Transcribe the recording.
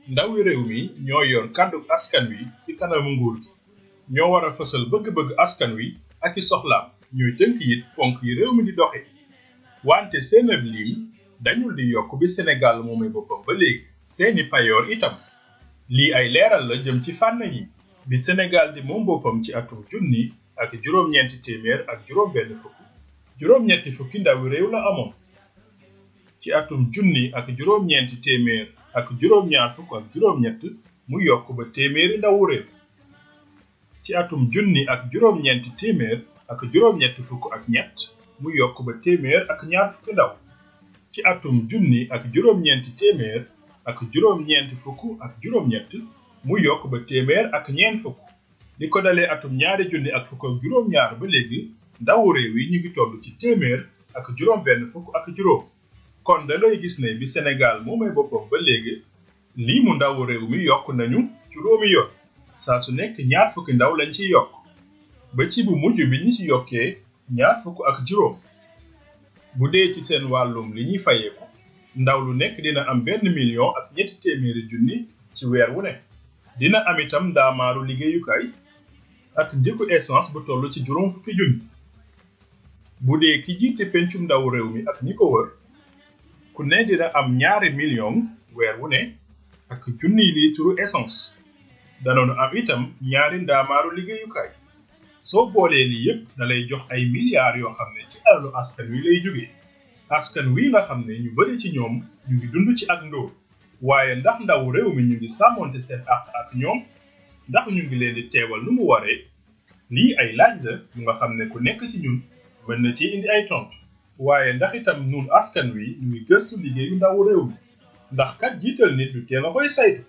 ndawi réew mi ñoo yor kàddu askan wi ci kanamu nguur gi ñoo war a fësal bëgg-bëgg askan wi ak i soxlaam ñuy tënk it ponk yi réew mi di doxe wante seen ab lim dañul di yokk bi Sénégal moomay boppam ba léegi seeni payoor itam lii ay leeral la jëm ci fànn yi bi Sénégal di moom boppam ci atum junni ak juróom-ñeenti téeméer ak juróom-benn fukk juróom-ñetti fukki ndawi réew la amoon ci atum junni ak juróom-ñeenti téeméer ak juróom-ñaar fukk ak juróom-ñett mu yokk ba téeméeri ndawu réew ci atum junni ak juróom-ñeenti téeméer ak juróom-ñetti fukk ak ñett mu yokk ba téeméer ak ñaar fukki ndaw ci atum junni ak juróom-ñeenti téeméer ak juróom-ñeenti fukk ak juróom-ñett mu yokk ba téeméer ak ñeent fukk li ko dalee atum ñaari junni ak fukk ak juróom-ñaar ba léegi ndawu réew yi ñu ngi toll ci téeméer ak juróom-benn fukk ak juróom kon da ngay gis ne bi Sénégal moomay boppam ba léegi lii mu ndawu réew mi yokk nañu juróomi yoon saa su nekk ñaar fukki ndaw lañ ci yokk ba ci bu mujj bi ñi ci yokkee ñaar fukk ak juróom bu dee ci seen wàllum li ñuy fayeeku ndaw lu nekk dina am 1,7 million ci weer wu ne dina am itam ndaamaaru liggéeyukaay ak njëgu essence bu toll ci juróom fukki junni bu dee ki jiite pencum ndaw réew mi ak ñi ko wër ku ne dina am 2 million weer wu ne ak junniy litre essence danoonu am itam ñaari ndaamaaru liggéeyukaay soo boolee li yépp da lay jox ay milliards yoo xam ne ci alalu askan wi lay jóge askan wi nga xam ne ñu bari ci ñoom ñu ngi dund ci ak ndóol waaye ndax ndaw réew mi ñu ngi sàmmonte seen ak ñoom ndax ñu ngi leen di teewal nu mu waree lii ay laaj la yu nga xam ne ku nekk ci ñun mën na ci indi ay tontu waaye ndax itam nun askan wi ñu ngi gëstu liggéeyu ndaw réew mi ndax kat jiital nit du teel a koy saytu